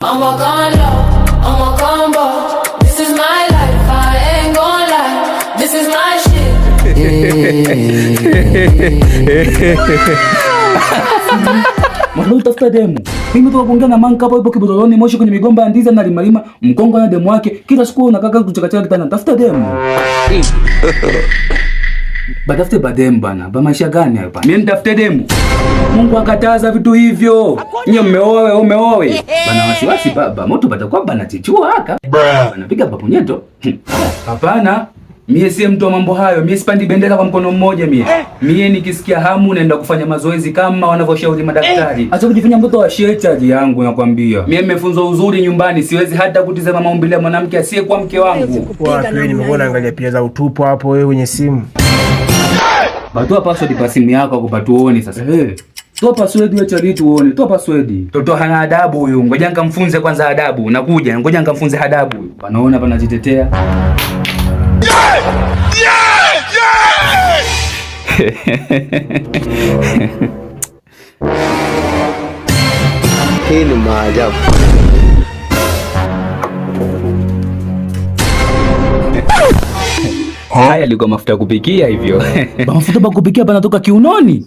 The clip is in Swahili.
I'm a condo, I'm a combo. This is my life, I ain't gon' lie. This is my shit. Mwanaume tafuta demu. Mimi toka kuongea na manka hapo ipo kibodoloni moshi kwenye migomba ya ndizi na limalima mkongo na demu wake kila siku unakaka kuchakachaka kitanda. Tafuta demu. Batafute bademu bana. Ba maisha gani hayo bana? Mimi nitafute demu. Mungu akataza vitu hivyo. Nyie mmeoa wewe umeoa wewe. Bana wasiwasi baba moto batakuwa bana chichua haka. Bana piga bapunyeto. Hapana. Mie si mtu wa mambo hayo. Mie sipandi bendera kwa mkono mmoja mie. Mie nikisikia hamu naenda kufanya mazoezi kama wanavyoshauri madaktari. Acha kujifanya mtoto wa shechaji yangu nakwambia. Mie nimefunzwa uzuri nyumbani, siwezi hata kutizama maumbile ya mwanamke asiyekuwa mke wangu. Wapi wewe, nimekuwa naangalia picha za utupu hapo wewe kwenye simu. Batoa password pa simu yako hapo tuone sasa. Eh. Toa password ya chali tuone. Toa password. Toto hana adabu huyu. Ngoja nikamfunze kwanza adabu. Nakuja, ngoja nikamfunze adabu huyu. Panaona panajitetea. Hii ni maajabu. Haya alikuwa mafuta ya kupikia hivyo. Mafuta pa kupikia panatoka kiunoni.